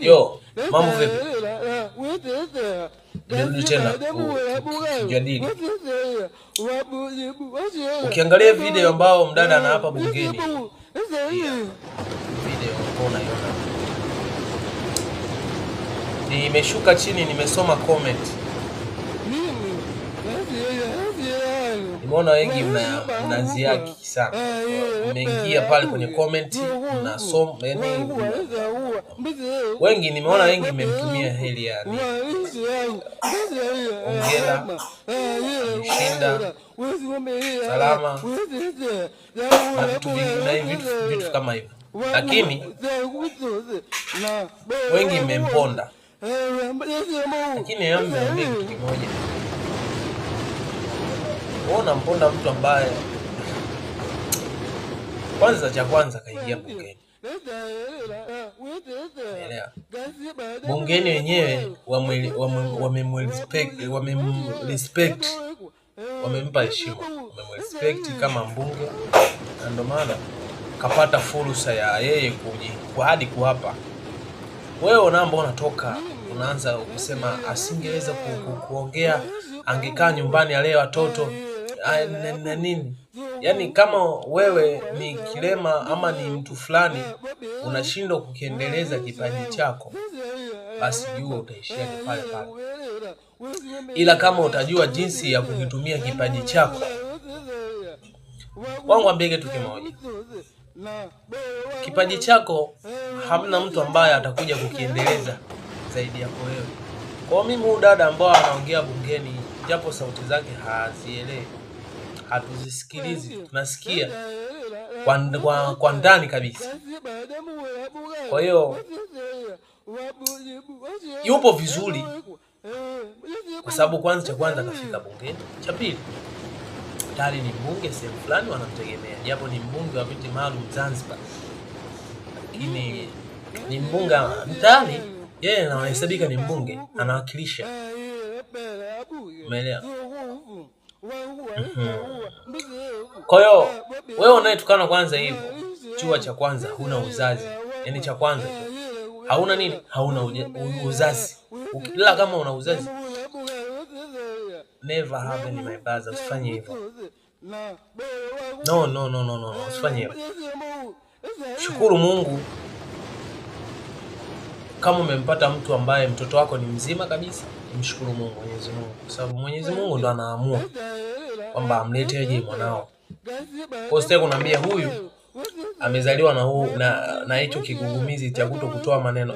Yo, mambo vipi? Nimerudi tena kujadili. Ukiangalia video ambao mdada anaapa bungeni, video ambao unaiona, nimeshuka chini, nimesoma comment, nimeona wengi mnaziaki sana, mmeingia pale kwenye comment mnasoma, yani wengi nimeona wengi mmemtumia heli yani hongera, ameshinda salama na vitu vingi na vitu kama hivyo, lakini wengi mmemponda. Lakini yeye mmeambia kitu kimoja, wewe unamponda mtu ambaye kwanza, cha kwanza kaingia bungeni, umeelewa? Bungeni wenyewe wamemrespect, wamempa heshima, wamemrespect kama mbunge, na ndio maana kapata fursa ya yeye kuji hadi kuhapa. Wewe unaamba unatoka unaanza kusema asingeweza kuongea, angekaa nyumbani alee watoto na nini. Yaani kama wewe ni kilema ama ni mtu fulani unashindwa kukiendeleza kipaji chako, basi jua utaishia ni pale pale. Ila kama utajua jinsi ya kukitumia kipaji chako, wangu ambie kitu kimoja, kipaji chako hamna mtu ambaye atakuja kukiendeleza zaidi yako wewe. Kwa mimi huyu dada ambao anaongea bungeni, japo sauti zake hazielewi, hatuzisikilizi, tunasikia kwa ndani kabisa. Kwa hiyo yupo vizuri, kwa sababu kwanza, cha kwanza kafika bungeni, cha pili tayari ni mbunge sehemu fulani wanamtegemea, japo ni mbunge wa viti maalum Zanzibar, lakini ni mbunge tayari, yeye anahesabika ni mbunge, anawakilisha, umeelewa? Kwa hiyo wewe unayetukana kwanza hivyo, chua cha kwanza huna uzazi, yaani cha kwanza hicho hauna nini, hauna uzazi. Ila kama una uzazi, never happen my brother, usifanye hivyo. No, no, no, no, no, usifanye hivyo. Shukuru Mungu kama umempata mtu ambaye mtoto wako ni mzima kabisa, mshukuru Mungu, Mwenyezi Mungu, kwa sababu Mwenyezi Mungu ndo anaamua kwamba amleteje mwanao. Kwa hiyo kuniambia huyu amezaliwa na huu na hicho kigugumizi cha kuto kutoa maneno.